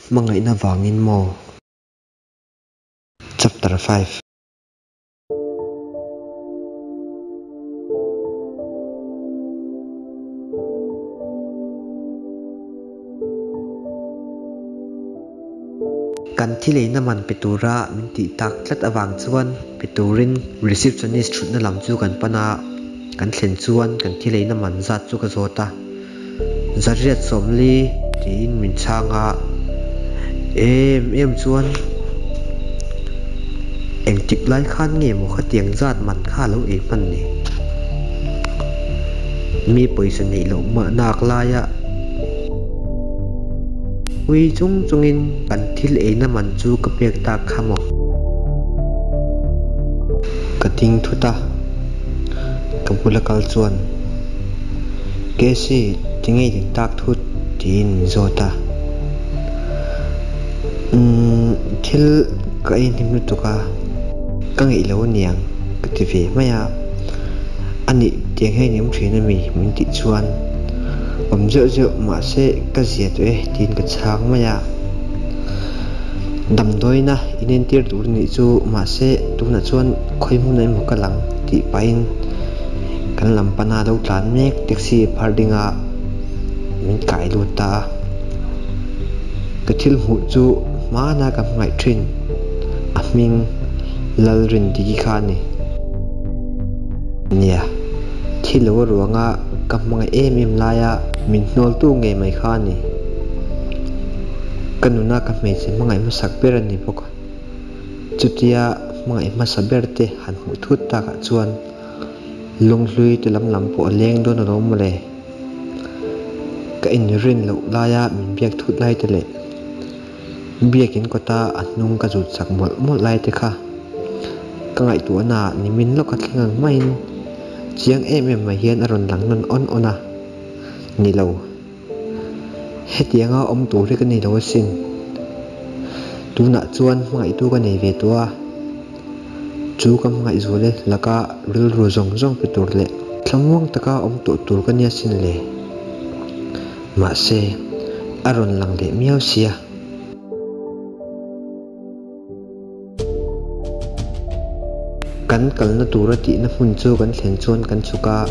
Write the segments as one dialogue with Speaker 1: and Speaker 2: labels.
Speaker 1: Hmangaihna vangin maw? Chapter 5. Kan thileina man pe tura min tih tak tlat avang chuan pe turin receptionist thutna lam chu kan pan a, kan thlen chuan kan thileina man zat chu ka zawt a. Zariat sawmli tiin min chhang a, em em chuan engtik lai khan nge maw khatiang zat man kha a lo ei hman ni? Mi pawisa neih loh mahnak laia ui chung chungin kan thil eina man chu ka pek tak kha maw? Ka ding thut a, ka bula kal chuan. Casey, tinge i din tak thut? tiin min zawt a. Umm, thil ka ei hnim lutuk a, ka ngeih lo aniang ka ti ve mai a. Anih, tiang hian i awm thin ami? min tih chuan awm zeuh zeuh mahse ka zia tawh e tiin ka chhang mai a. Damdawiina inentir tur nih chu mahse tunah chuan khawi hmunah emaw ka lang tih pahin Kan lam pana lo tlan mek taxi phar dinga min kai lut ta a, ka thil hmuh chu hmana ka hmangaih thin a hming Lalrindiki kha a ni. Nia, thil lo ruanga ka hmangaih em em laia min hnawltu ngei mai kha a ni. Ka nuna ka hmeichhe hmangaih hmasak ber a ni bawk a, chutia hmangaih hmasa ber te han hmuh thut takah chuan Lunghlui te lam lam pawh a leng dawn alawm mawle. Ka inrin loh laia min biak thut lai te leh biakin kawta a hnung ka zut chak mawlh mawlh lai te kha ka ngaihtuahna ah nimin lawka thleng ang maiin chiang em em mai hian a rawn lang nawn awn awn a, ni lo. Hetianga awm tur hi ka nei lo asin. Tunah chuan hmangaihtu ka nei ve tawh a, chu ka hmangaih zual e laka rilru zawng zawng pe tur leh thlamuang taka awm tawh tur ka nia sin le. Mahse, a rawn lang leh miau sia. Kan kalna tura tihna hmun chu kan thlen chuan kan chhuk a,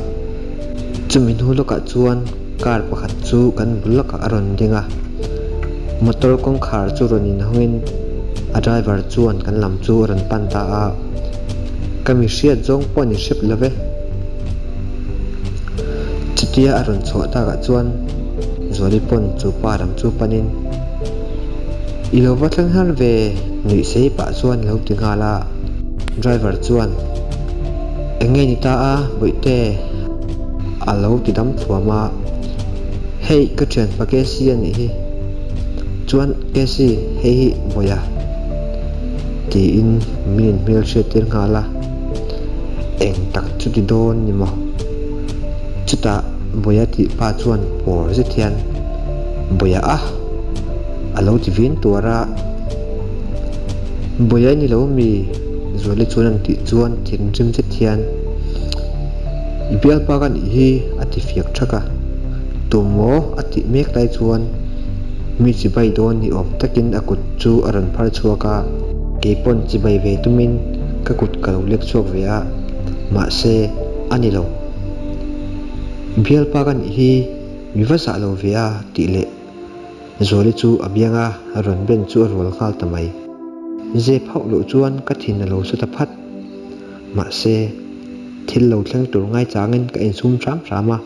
Speaker 1: chumi hnu lawkah chuan car pakhat chu kan bul lawkah a rawn ding a, motor kawngkhar chu rawn inhawngin a driver chuan kan lam chu a rawn pan ta a, ka mi hriat zawng pawh a ni hrep lo ve. Chutia a rawn chhuah takah chuan Zuali pawn chu pa lam chu panin, I lo va thleng har ve nuih sei pah chuan lo ti nghal a, driver chuan Eng nge ni ta a bawihte? a lo ti dam thuam a, Hei ka thianpa Casey a nih hi, chuan Casey hei hi Bawiha tiin min inhmel hriat tir nghal a, eng tak chu ti dawn ni maw? Chutah Bawiha tih pa chuan pawr zet hian Bawiha a! A lo ti vin tuar a, Buai a ni lo mi? Zuali chuan an tih chuan thinrim zet hian, I bialpa ka nih hi a ti fiak thak a, tumaw a tih mek lai chuan mi chibai dawn ni awm takin a kut chu a rawn phar chhuak a, keipawn chibai ve tumin ka kut ka lo lek chhuak ve a, mahse a ni lo. Bialpa ka nih hi mi va zah lo ve a tih leh. Zuali chu a biang a, rawn ben chu a rual nghal ta mai. Zep hauh loh chuan ka thin a lo sa ta phat. Mahse, thil lo thleng tur ngaichangin ka insum hram hram a.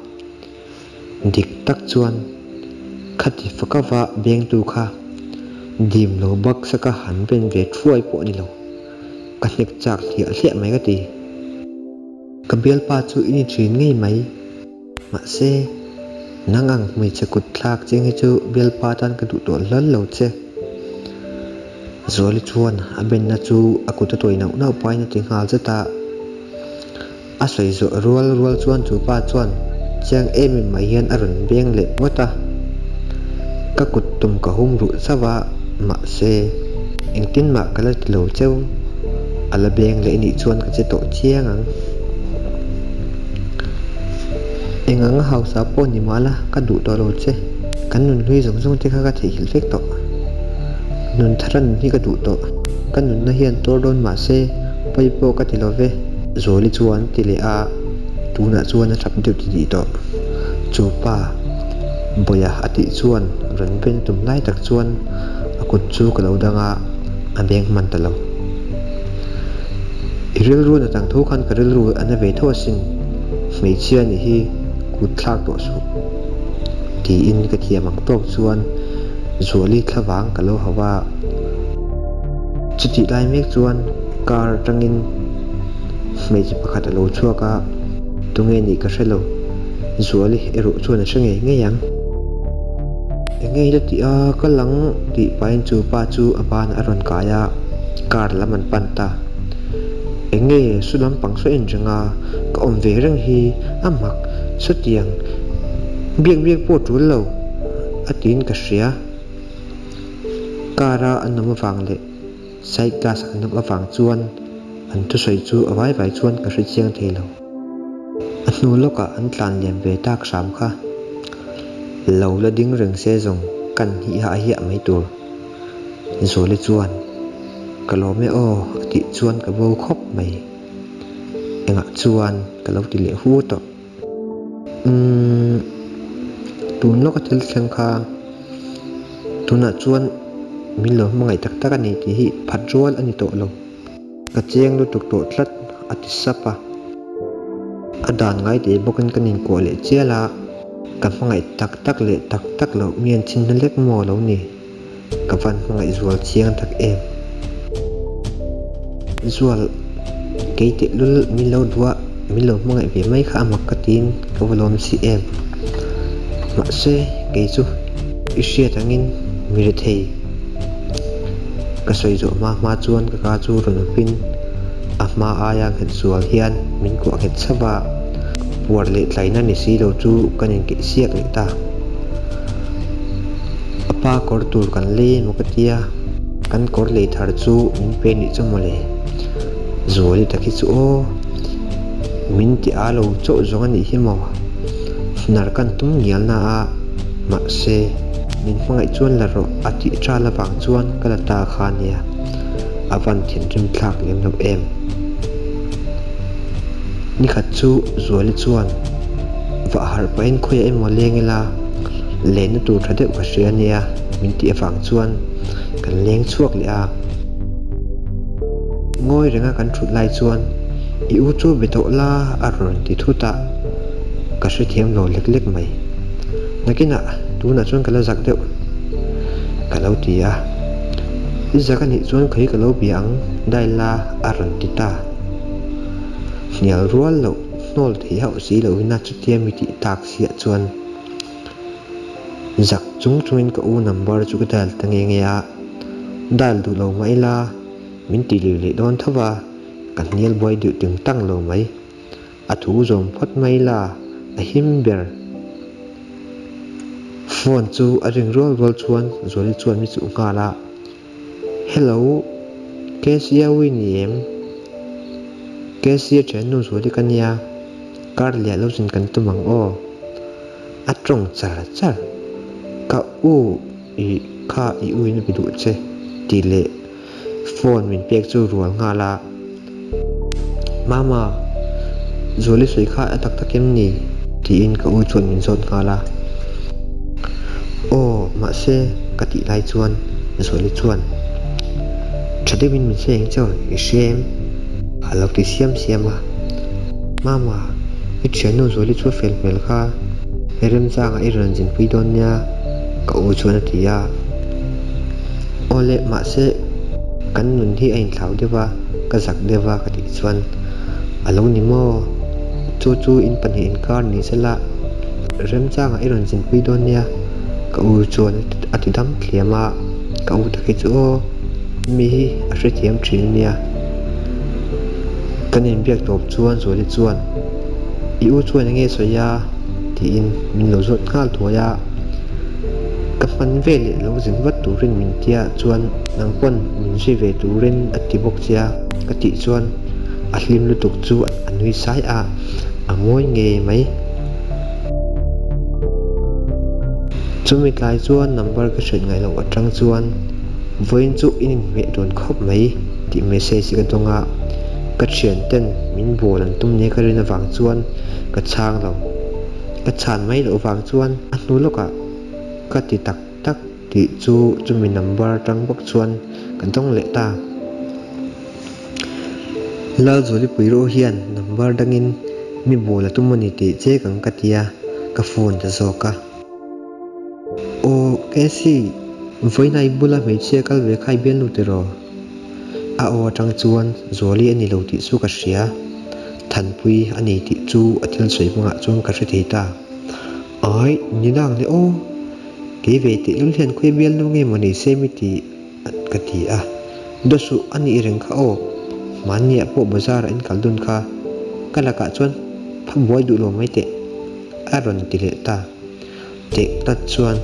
Speaker 1: Dik tak chuan khati fakava bengtu kha dim lo baksaka han ben ve thuai pawh a ni lo. Ka hnek chak hliah hliah mai ka ti. Ka bialpa chu i ni thin ngei mai. Mahse, nang ang hmeichhe kut thlak cheng hi chu bialpa tan ka duh tawh hlal lo che. Zuali chuan a benna chu a kut a tuai nauh nauh pahin a ti nghal zet a. A sawi zawh rual rual chuan chu pa chuan chiang em em mai hian a rawn beng leh ngawt a. Ka kut tum ka hum ruh chauh a, mahse, engtin mah ka la ti lo cheu. A la beng leh nih chuan ka che tawh chiang ang. Eng anga hausa pawh ni mah la ka duh tawh lo che, kan nunhlui zawng zawng te kha ka theihnghilh vek tawh. Nun thara nun hi ka duh tawh. Ka nunna hian tuar dawn mah se pawi pawh ka ti lo ve. Zuali chuan ti leh a, tunah chuan a tap deuh titih tawh. Chu pa, Bawia a tih chuan rawn ben tum lai tak chuan a kut chu ka lo dang a, a beng hman ta lo. I rilru na tang tho khan ka rilru a na ve tho asin, hmeichhia nih hi kut thlak tawh suh. Tiin ka thiam ang tawk chuan Zuali thlavang ka lo hauh a. Chutih lai mek chuan car atangin hmeichhe pakhat a lo chhuak a, tunge nih ka hre lo, Zuali erawh chuan a hre ngei ngei ang. Enge i la tih a, ka lang tih pahin chu pa chu a ban a rawn kai a, car lam an pan ta. Enge su lampang saw en reng a, ka awm ve reng hi a mak sawtiang biak biak pawh tul lo a tiin ka hria. Car a an awm avang leh side glass an awm avang chuan an thusawi chu a vai vai chuan ka hre chiang thei lo. A hnu lawkah an tlan liam ve tak hram kha. Lo la ding reng se zawng kan hih hah hiah mai tur. Zuali chuan, Ka lawm e aw a tih chuan ka bo khawp mai. Engah chuan ka lo ti leh hu tawh. Umm, tun lawka thil thleng kha tunah chuan min lo hmangaih tak tak a ni tih hi phat rual a ni tawh lo. Ka chiang lutuk tawh tlat a ti sap a. A dan ngai teh bawkin kan inkuah leh chial a, ka hmangaih tak tak leh tak tak loh mi an chhin hna lek maw lo ni. Ka van hmangaih zual chiang tak em. Zual, kei teh lul min lo duh a, min lo hmangaih ve mai kha a mak ka tiin ka va lawm si em. Mahse, kei chu i hriat angin mi rethei. Ka sawi zawh hma hma chuan ka ka chu rawn awpin a hma aia nghet zual hian min kuah nghet chauh a, puar leh tlaina ni si lo chu kan inkeih siak leh ta. A pa kawr tur kan lei emaw ka tia, kan kawr lei thar chu min pe nih chu mawle. Zuali tak hi chu aw, min ti a lo chauh zawng a nih hi maw. Hnar kan tum ngial na a, mahse min hmangaih chuan la rawh a tih ṭal avang chuan ka la ta kha nia, a van thinrim thlak lem lo em. Nikhat chu Zuali chuan vah harh pahin khawiah emaw leng ila lenna tur tha deuh ka hria nia min tih avang chuan kan leng chhuak leh a. Ngawi renga kan thut lai chuan i u chu be tawh la a rawn ti thut a, ka hrethiam lo lek lek mai. Nakinah tunah chuan ka la zak deuh ka lo ti a, i zak anih chuan khawi ka lo bia ang dial la a rawn ti ta. Hnial rual loh hnawl thei hauh si loin a chutia mi tih tak siah chuan zak chung chungin ka u number chu ka dial ta nge nge a, dial duh lo mah ila min ti lui leh dawn tho va, ka hnial buai deuh ting tang lo mai. A thu zawm phawt mai la, a him ber. Phone chu a ring rual rual chuan Zuali chuan mi chuh nghal a. Hello, Cassia ui ni em? Cassia thiannu Zuali ka nia, kar liah lo zin kan tum ang aw. A tawng char char, Ka u i kha i uin a be duh che tih leh phone min pek chu rual nghal a. Mama, Zuali sawi kha a tak tak em ni? Tiin ka u chuan min zawt nghal a. Aw, mahse, ka tih lai chuan Zuali chuan, Tha deuhin min sawi ang che, i hria em? A lo ti siam siam a. Mama, i thiannu Zuali chu a fel hmel kha, remchangah i rawn zinpui dawn nia, ka u chuan a ti a. Aw le, mahse, kan nun hi a inthlau deuh a, ka zak deuh a ka tih chuan, A lo ni maw? Chu chu in pahnih inkar ni sela, remchangah i rawn zinpui dawn nia, ka u chuan a ti dam thliam a, ka u tak hi chu aw, mi hi a hrethiam thin nia. Kan inbiak tawp chuan Zuali chuan, I u chuan enge sawi a? tiin min lo zawt nghal thuai a, ka hman veleh lo zin vat turin min tia chuan nang pawn min zui ve turin a ti bawk che a ka tih chuan a hlim lutuk chu a nui sai a, a mawi ngei mai. Chumi tlai chuan number ka hriat ngaih loh atang chuan. Vawiin chu in inhmeh dawn khawp mai tih message ka dawng a, ka thian ten min bawl an tum nia ka rin avang chuan ka chhang lo. Ka chhan mai loh vang chuan a hnu lawkah ka ti tak tak tih chu chumi number atang bawk chuan ka dawng leh ta. Lalzualipui ruh hian number dangin mi bawl a tum a ni tih che kang ka tia ka phone ta zawk a. Aw Cassie, vawiin a i bula hmeichhia kal ve kha i bialnu tiraw? A aw atang chuan Zuali a ni lo tih chu ka hria, Thanpui a ni tih chu a thil sawi hmangah chuan ka hre thei ta. Ai, ni dang le aw, kei ve teh lul hian khawi bialnu nge maw ni se mi ti ka ti a. Dawsuh a nih reng kha aw, hmanniah pawh bazar ah in kal dun kha, ka lakah chuan pha buai duh lo mai teh a rawn ti leh ta. Teh tak chuan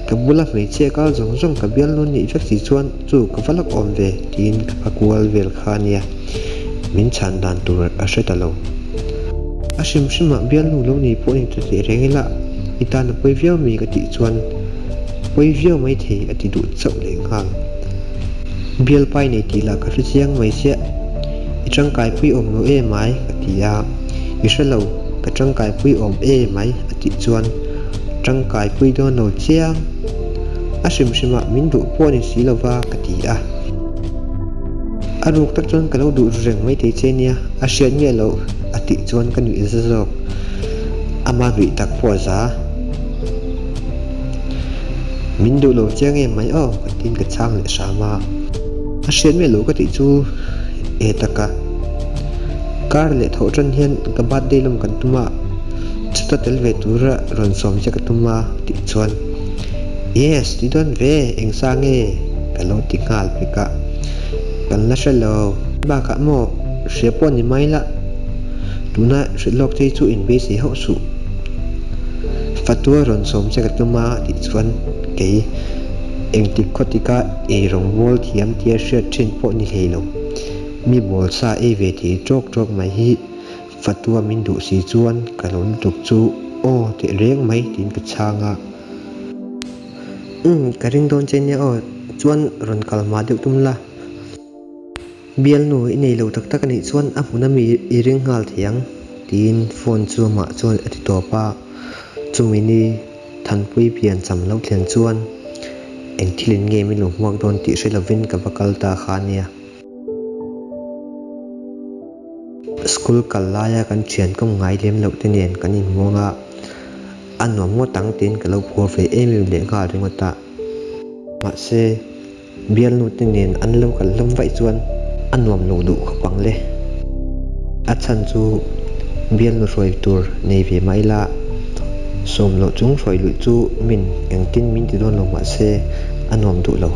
Speaker 1: ka bula hmeichhia kal zawng zawng ka bial nawn nih vek si chuan chu ka va lak awm ve tiin ka pha kual vel kha a nia, min chhan dan tur a hre ta lo. A hrim hrimah bialnu lo ni pawh ni ta teh reng ila i tan a pawi viau mi ka tih chuan pawi viau mai thei a ti duh chauh leh nghal. Bialpai nei tih lah ka hre chiang mai chiah, i tangkaipui awm lo em ai ka ti a, i hre lo ka tangkaipui awm em ai a tih chuan tangkaipui dawn lo chiang, a hrim hrimah min duh pawh a ni si lo va ka ti a. A ruk tak chuan ka lo duh ru reng maithei che nia, a hriat miah loh a tih chuan ka nuih za zawk. Ama nuih tak pawh a za. Min duh lo chiang em mai aw ka tiin ka chhang leh hram a. A hriat miah loh ka tih chu e taka. Kar leh thawh tan hian ka birthday lawm kan tum a, chuta tel ve tura rawn sawm che ka tum a tih chuan Yes ti dawn ve eng sa nge ka lo ti nghal pek a, kan la hre lo. Bakah maw hria pawh ni mai la, tuna hrilh lawk thei chu inbeisei hauh suh. Fatua rawn sawm che ka tum a tih chuan kei engtik khawtika ei rawngbâwl thiam tia hriat ṭhin pawh ni hlei lo. Mi bawl sa ei ve thei ṭawk ṭawk mai hi Fatua min duh si chuan ka lo lutuk chu aw teh reng mai tiin ka chhang a. Umm ka ring dawn che nia aw chuan rawn kal hma deuh tum la. Bialnu i nei lo tak tak a nih chuan a hmun ami i ring nghal thei ang tiin phone chu amah chuan a ti tawp a. Chumi ni Thanpui pian cham lo thlen chuan eng thil in nge min lo hmuak dawn tih hre lovin ka va kal ta kha ania. School kal laia kan thian kawm ngai lem loh te nen kan inhmuang a, a nuam ngawt ang tiin ka lo phur ve em em leh nghal ringawt a. Mahse, bialnu te nen an lo kal hlawm vaih chuan a nuam lo duh khawp ang le. A chhan chu bialnu hruai tur nei ve mah ila, sawm loh chung hruai luih chu min engtin min ti dawn lo mahse a nuam duh lo.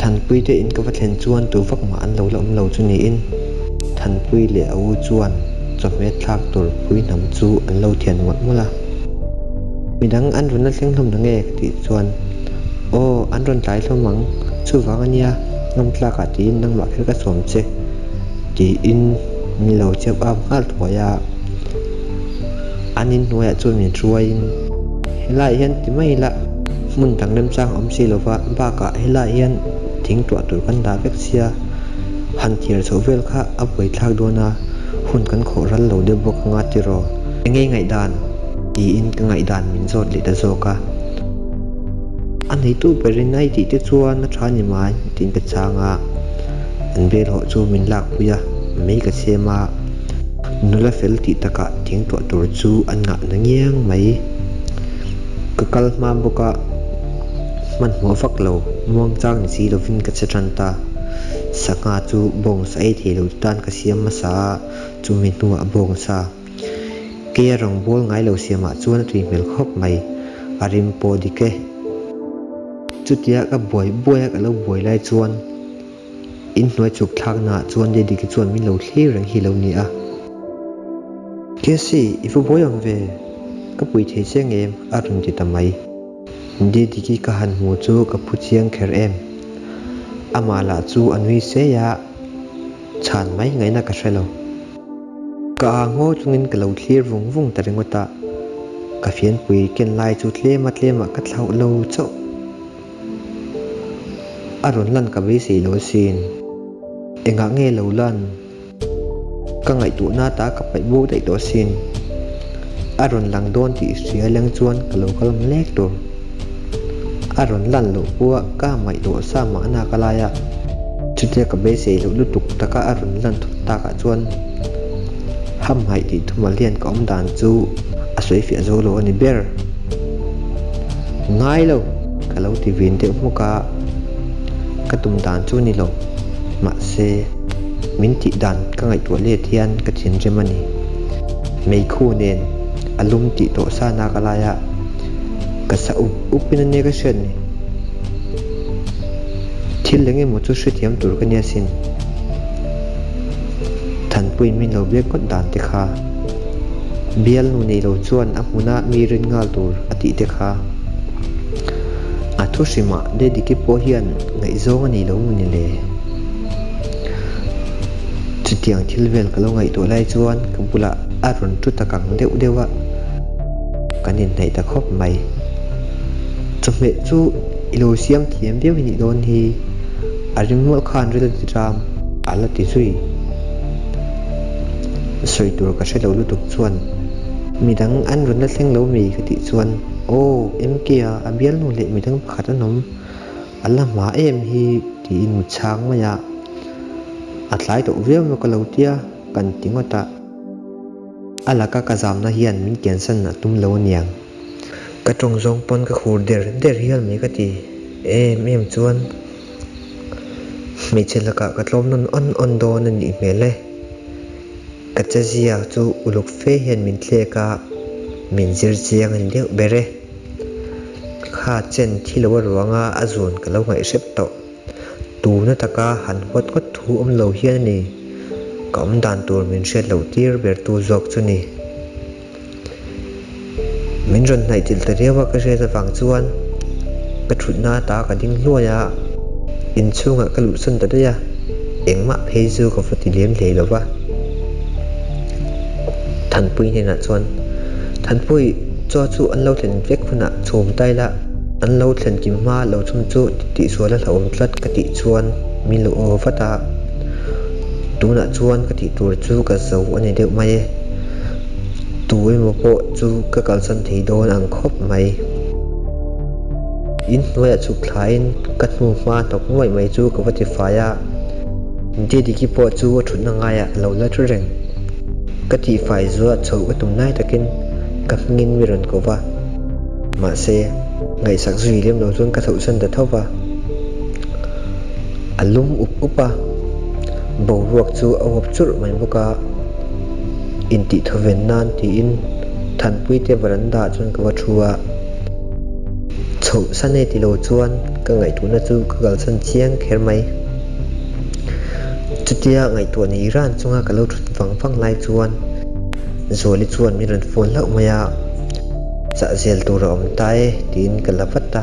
Speaker 1: Thanpui te in ka va thlen chuan tu vak mah an lo la awm lo chu niin Thanpui leh a u chuan chawhmeh thlak tur pui hnam chu an lo thian mawlh mawlh a. Midang an rawn la thleng hlawm na nge ka tih chuan Aw an rawn tlai hlawm ang, chuvang ania ngam tlakah tiin nangmah kher ka sawm che tiin min lo chep ap nghal thuai a. An inhnuaiah chuan min hruaiin helaiah hian ti mai ila hmun dang remchang a awm si lova bakah helaiah hian thing tuah tur kan dah vek sia han thiar chhoh vel kha a buaithlak dawn a hun kan khawh ral lo deuh bawk anga tiraw enge ngaihdan tiin ka ngaihdan min zawt leh ta zawk a. A neitu berin a i tih te chuan a tha ni mai tiin ka chhang a, an bel hawh chu min lakpui a, mei ka siam a, nula fel tih takah thing tuah tur chu an ngah na ngiang mai. Ka kal hma bawk a, hmanhmawh vak lo, muangchang ni si lovin ka che tan ta. Sangha chu bawngsa ei thei lo tan ka siam hmasa a, chumi hnuah bawngsa. Keia rawngbawl ngai lo siamah chuan a tui hmel khawp mai, a rim pawh dik e. Chutia ka buai buai a ka lo buai lai chuan inhnuai chhuk thlaknaah chuan Daddy-ki chuan min lo thlir reng hi lo ni a. Cassie, i va buai ang ve, ka pui thei che ngem a rawn ti ta mai. Daddy-ki ka han hmu chu ka phu chiang kher em. Amah lah chu a nui sei a, chhan mai ngaihna ka hre lo. Ka ah ngaw chungin ka lo thlir vung vung ta ringawt a. Ka fianpui ken lai chu tlema tlemah ka thlauh lo chauh. A rawn lan ka beisei lo asin. Engah nge lo lan? Ka ngaihtuahna ta ka paih bo daih tawh asin. A rawn lang dawn tih hria leng chuan ka lo kal lek tur. A rawn lan loh pawha ka ngaihtuah sa mahna ka lai a. Chutia ka beisei loh lutuk taka a rawn lan thut takah chuan hamhaih tih thumal hian ka awm dan chu a sawi fiah zo lo a ni ber. Ngai lo! Ka lo ti vin deuh hmuk a, ka tum dan chu ni lo. Mahse, min tih dan ka ngaihtuah let hian ka thinrim a ni. Meikhu nen a lum tih tawh sa nak a lai a, ka sa up up in a nia ka hriat ni. Thil eng emaw chu hrethiam tur ka nia sin. Thanpuiin min lo biak ngawt dan te kha. Bialnu nei lo chuan a hmuna mi rin nghal tur a tih te kha. A thu hrimah Daddy-ki pawh hian ngaihzawng a nei lo maw ni le? Chutiang thil vel ka lo ngaihtuah lai chuan ka bulah a rawn thu ta kang deuh deuh a, kan inhnaih ta khawp mai. Chawhmeh chu i lo siam thiam viau hi nih dawn hi, a ring mawlh khan ril a ti ṭam a la ti zui. Sawi tur ka hre lo lutuk chuan midang an rawn la thleng lo mi ka tih chuan aw MK a a bialnu leh midang pakhat an awm a la hma em hi tiin mu chhang mai a, a tlai tawh viau maw ka lo tia kan ti ngawt a. A laka ka zamna hian min kiansan a tum lo aniang. Ka tawng zawng pawn ka khur der der hial mai ka ti em em chuan hmeichhe lakah ka tlawm nawn awn awn dawn a nih hmel e. Ka chezia chu uluk fe hian min thlek a, min zir chiang a ni deuh ber e. Kha chen thi lo a ruanga a zun ka lo ngaih hrep tawh. Tuna taka han huat ngawt thu awm lo hian a ni. Ka awm dan tur min hriat loh tir ber tu zawk chu ni. Min rawn hnaih chilh ta riau a ka hriat avang chuan ka thutna ata ka ding hluai a, inchhungah ka luhsan ta daih a, engmah phei chu ka va ti lem hlei lo va. Thanpui hnenah chuan, Thanpui, chaw chu an lo thlen vek hunah chhum ta ila, an lo thlen kim hma lo chhum chu tihsual a hlauhawm tlat ka tih chuan min lo aw vat a, tunah chuan ka tih tur chu ka zo a ni deuh mai e. Tu emaw pawh chu ka kalsan thei dawn ang khawp mai. In hnuaiah chhuk thlaiin ka hnu hma hnawk nuaih mai chu ka va ti fai a, Didiki pawh chu a thutna ngaiah a lo la thu reng. Ka tihfai zuah chhoh ka tum lai takin ka hmingin mi rawn ko va. Mahse, ngaihsak zui lem lo chuan ka chhohsan ta tho va. A lum up up a, boruak chu a huap churh mai bawk a. Intih thawven nan tiin Thanpuite veranda ah chuan ka va thu a. Chhoh san e ti lo chuan ka ngaihtuahna chu ka kalsan chiang kher mai. Chutia ngaihtuah nei ran chunga ka lo thut vang vang lai chuan Zuali chuan min rawn phone hlauh mai a, Chah zel tur a awm ta e tiin ka la vat a.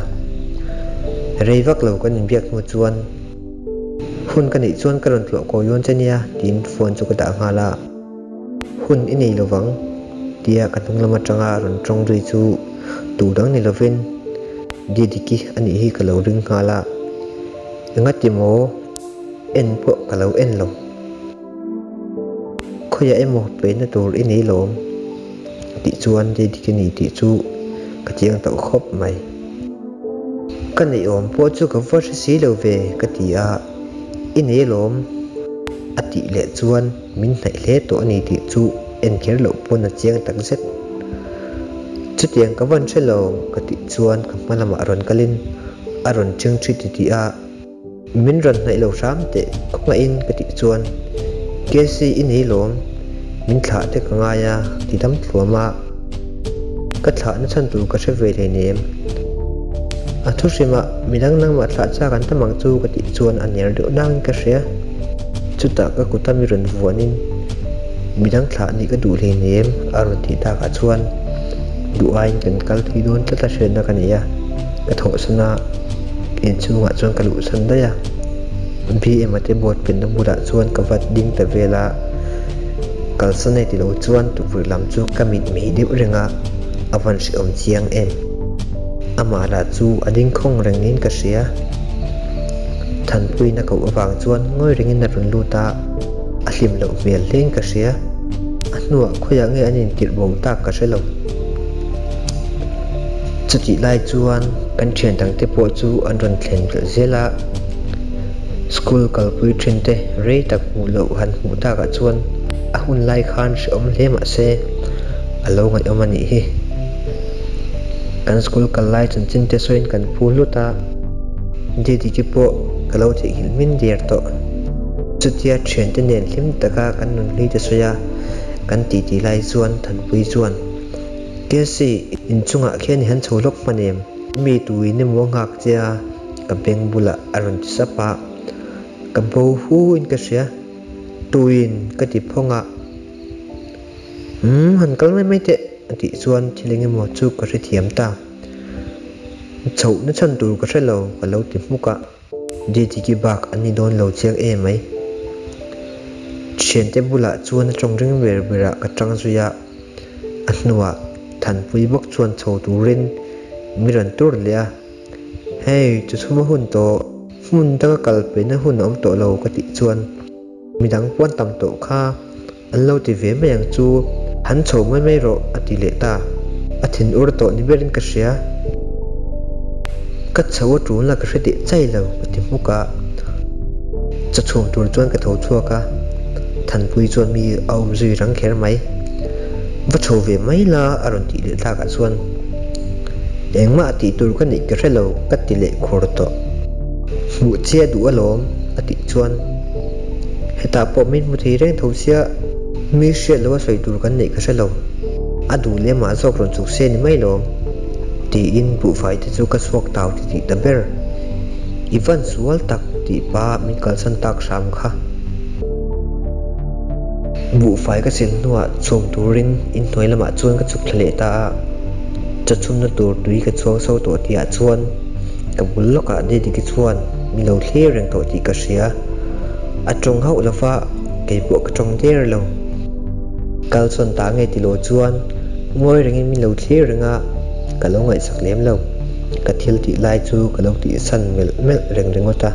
Speaker 1: Rei vak lo kan inbiak hnu chuan Hun ka neih chuan ka rawn tlawh kawi dawn che nia tiin phone chu ka dah nghal a. Hun i nei lovang tia ka hnung lam atanga rawn tawng zui chu tu dang ni lovin Didiki a nih hi ka lo ring nghal a. Engati maw en pawh ka lo en lo. Khawiah emaw peihna tur i nei lawm tih chuan Didiki ni tih chu ka chiang tawh khawp mai. Ka neih awm pawh chu ka va hre si lo ve ka ti a, i nei alawm a tih leh chuan min hnaih hle tawh a ni tih chu en kher loh pawn a chiang tak zet. Chutiang ka van hre lo ka tih chuan ka hma lamah rawn kalin a rawn ching thi ti tih a. Min rawn hnaih lo hram teh khawngaihin ka tih chuan KC i nei lawm, min thlah te ka ngai a ti dam thluam a, ka thlah na chhan tur ka hre ve hleinem. A thu hrimah midang nangmah thlah chak an tam ang chu ka tih chuan a ner deuh nangin ka hria. Chutah ka kuta mi rawn vuanin midang thlah nih ka duh hleinem a rawn tih takah chuan duh aiin kan kal thui dawn tlat a hriatna ka nei a, ka thawhsan a. Inchhungah chuan ka luhsan daih a, BM-a te board penna bulah chuan ka va ding ta vel a, kalsan e tilo chuan tukverh lam chu ka mit mei deuh reng a. A van hrehawm chiang em? Amah lah chu a ding khawng reng niin ka hria. Thanpuiin a koh avang chuan ngawi rengin a rawn lut a, a hlim loh hmel hlein ka hria. A hnuah khawiah nge an intirh bo tak ka hre lo. Chutih lai chuan kan thian dangte pawh chu an rawn thlen belh zel a, school kalpui thinte rei tak hmuh loh han hmuh takah chuan a hun lai khan hrehawm hle mah se a lo ngaihawm a nih hi. Kan school kal lai chanchin te sawiin kan phu hlut a, Didiki pawh ka lo theihnghilh hmin der tawh. Chutia thiante nen hlim taka kan nun hlui te sawi a, kan titi lai chuan Thanpui chuan, Kelsey, inchungah khian i han chho lawk hman em? Mi tuin emaw nghak che a, ka beng bulah a rawn ti sap a, ka bo hu in ka hria. Tuin ka ti phawng a, Umm, han kal mai mai teh a tih chuan thil eng emaw chu ka hrethiam ta. Chhohna chhan tur ka hre lo ka lo ti hmuk a. Didiki bak an ni dawn lo chiang em mai. Thiante bulah chuan a tawng ring ber berah ka tang zui a, a hnuah Thanpui bawk chuan chho turin mi rawn tur leh a, Hei, chu chhuma hun tawh, hmun danga kal peihna hun a awm tawh lo ka tih chuan midang puan tam tawh kha An lo ti ve mai ang chu, han chho mai mai rawh a ti leh ta. A thin ur tawh ni berin ka hria. Ka chho a tul na ka hre teh chai lo ka ti hmuk a. Chaw chhum tur chuan ka tho chhuak a, Thanpui chuan mi a awm zui rang kher mai. Va chho ve mai la a rawn tih leh tlakah chuan engmah tih tur ka neih ka hre lo ka ti leh khur tawh. Hmuh chiah duh alawm a tih chuan. Hetah pawh min hmu thei reng tho sia, mi hriat loha sawi tur kan neih ka hre lo. A duh leh mah zawk rawn chuk se ni mai lawm, tiin buhfai te chu ka chhuak tau ti tih ta ber. I van sual tak tih pa min kalsan tak hram kha. Buhfai ka sil hnuah chhum turin inhnuai lamah chuan ka chuk thla leh ta a, chawchhumna tur tui ka chhuang so tawh tihah chuan ka bul lawkah Didiki chuan min lo thlir reng tawh tih ka hria. A tawng hauh lova kei pawh ka tawng der lo. Kal sawn ta nge ti lo chuan ngawi rengin min lo thlir reng a, ka lo ngaihsak lem lo. Ka thil tih lai chu ka lo tihsan melh melh reng ringawt a,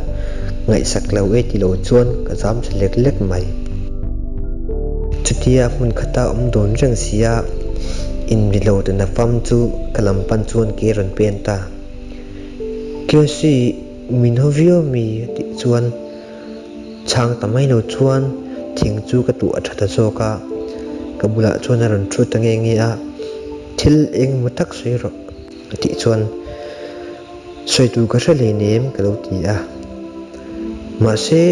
Speaker 1: ngaihsak lo e ti lo chuan ka zam tha lek lek mai. Chutia hmun khata awm dawn reng sia, inri lo ta nafam chu ka lam pan chuan ke rawn pen ta. Casey, min haw viau mi a tih chuan chhang ta mai lo chuan thing chu ka tuah tha ta zawk a, ka bulah chuan a rawn thu ta nge nge a, thil eng emaw tak sawi rawh a tih chuan sawi tur ka hre hleinem ka lo ti a, mahse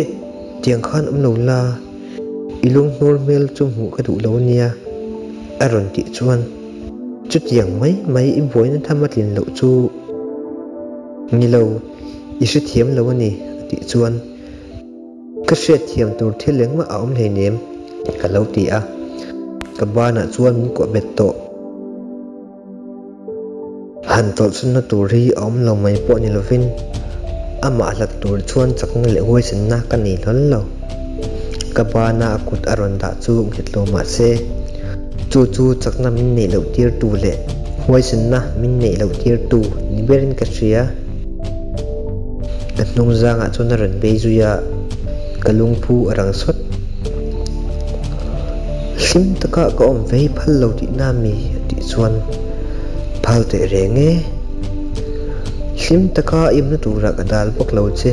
Speaker 1: tiang khan awm lo la, i lunghnur hmel chu hmuh ka duh lo ania a rawn tih chuan chutiang mai mai i buaina tham a tlin loh chu. Ni lo, i hrethiam lo a ni, a tih chuan ka hriatthiam tur thil engmah a awm hleinem, ka lo ti a. Ka banah chuan min kuah bet tawh. Han tawlhchhunna tur hi a awm lo mai pawh ni lovin amah hlat tur chuan chakna leh huaisenna ka nei hlawl lo. Ka bana a kut a rawn dah chu nghet lo mah se, chu chu chakna min neih loh tirtu leh huaisenna min neih loh tirtu ni berin ka hria. Ka hnung zangah chuan a rawn bei zui a, ka lungphu a rang sawt. Hlim taka ka awm ve hi phal lo tihna mi a tih chuan phal teh reng e. Hlim taka imna turah ka dal bawk lo che.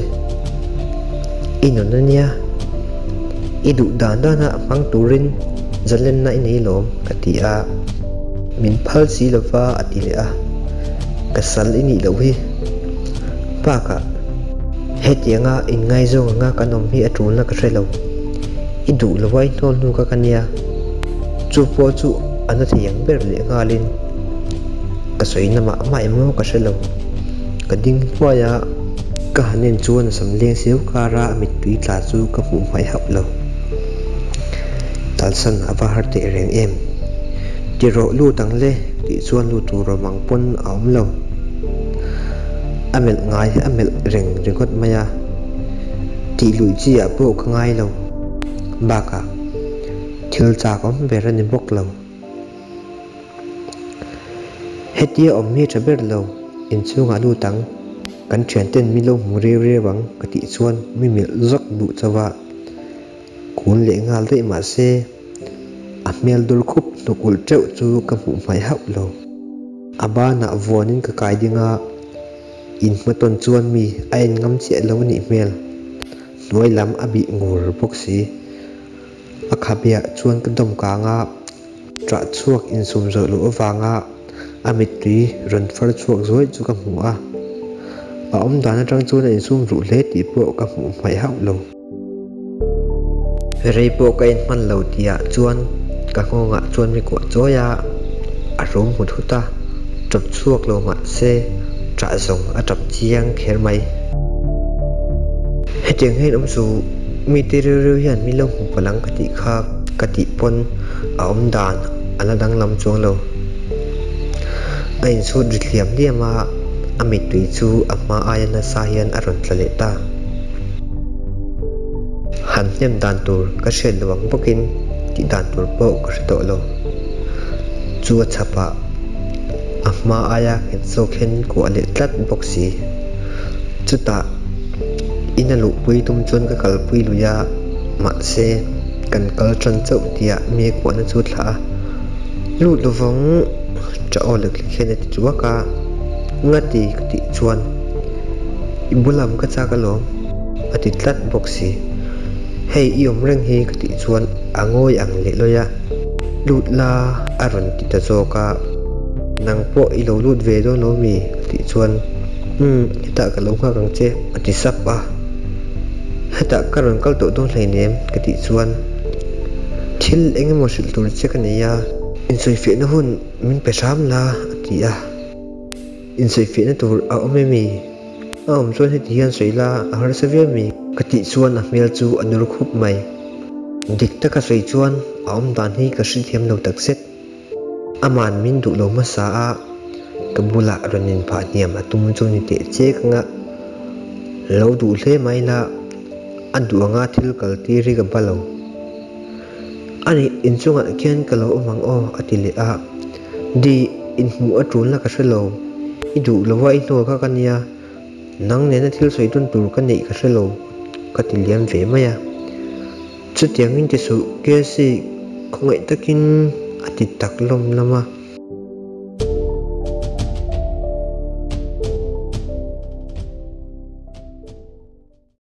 Speaker 1: I nun a nia, i duh dan dana hmang turin zalenna i nei lawm ka ti a, min phal si lova a ti leh a, ka sal i nih loh hi. Bakah hetianga inngaizawng anga kan awm hi a tulna ka hre lo, i duh lova i hnawl hnu kha ka nia, chu pawh chu a na thei ang ber leh nghalin ka sawi na mah mah emaw ka hre lo, ka ding hnuai a. Ka han en chuan a sam leng siau kara a mittui tla chu ka hmuh hmaih hauh lo. Talsan a va har teh reng em? Ti rawh lut ang le tih chuan lut tur awm ang pawn a awm lo. A melh ngai a melh reng ringawt mai a, tih luih chi ah pawh ka ngai lo. Bakah thil chak awm ber a ni bawk lo. Hetia awm hi tha ber lo, inchhungah lut ang, kan thianten min lo hmu reu reu ang ka tih chuan mi melh zawk duh chauh a, kun leh nghal daih mah se a hmel dur khup hnuk ulh teuh chu ka hmuh hmaih hauh lo. A banah vuanin ka kai ding a, inhmatawn chuan mi a en ngam chiah lo a nih hmel, hnuai lam a bih ngur bawk si. A khabeah chuan ka dawm kang a, ṭah chhuak insum zawh loh avanga a mittui rawn far chhuak zuai chu ka hmu a. A awm dan aṭang chuan a insum ruh hle tih pawh ka hmuh hmaih hauh lo. Rei pawh ka inhman lo tihah chuan ka nghawngah chuan mi kuah chawi a, a rum hut hut a, ṭap chhuak lo mah se ṭah zawng a ṭap chiang kher mai. Hetiang hian awm chu mite reu reu hian min lo hmu palh ang ka tih kha ka tih pawn a awm dan a la danglam chuang lo. A insut ri thliam hliam a, a mittui chu a hma aia nasa hian a rawn tla leh ta. Han hnem dan tur ka hriat lo ang bawkin tih dan tur pawh ka hre tawh lo. Chu a chhapah a hma aia nghet zawk hian min kuah leh tlat bawk si. Chutah in a luhpui tum chuan ka kalpui lui a, mahse kan kal tan chauh tihah mi a kuahna chu a thlah a. Lut lovang ṭah aw lek lek hian a ti chuak a, Ngati ka tih chuan i bulam ka chak alawm a ti tlat bawk si. Hei i awm reng hi ka tih chuan a ngawi ang leh lawi a, lut la a rawn ti ta zawk a, nang pawh i lo lut ve dawn lo mi ka tih chuan umm hetah ka lo nghak ang che a ti sap a, hetah ka rawn kal tawh dawn hleinem ka tih chuan thil eng emaw hrilh tur che ka nei a, insawifiahna hun min pe hram la a ti a, insawifiahna tur a awm em mi? A awm chuan heti hian sawi la a harsa viau mi? Ka tih chuan a hmel chu a nur khup mai. Dik taka sawi chuan a awm dan hi ka hrethiam lo takzet. Aman min duh lo hmasa a, ka bulah rawn inphah hniam a tum chu ni teh chek anga lo duh hle mai la, a duh anga thil kal tir hi ka ba lo. A nih inchungah khian ka lo awm ang aw a ti leh a, Di, inhmuh a tulna ka hre lo, i duh lova i hnual kha ka nia, nang nena thil sawi tawn tur ka neih ka hre lo ka ti liam ve mai a. Chutiangin ti suh, Casey, khawngaih takin a ti tak lawm lam a.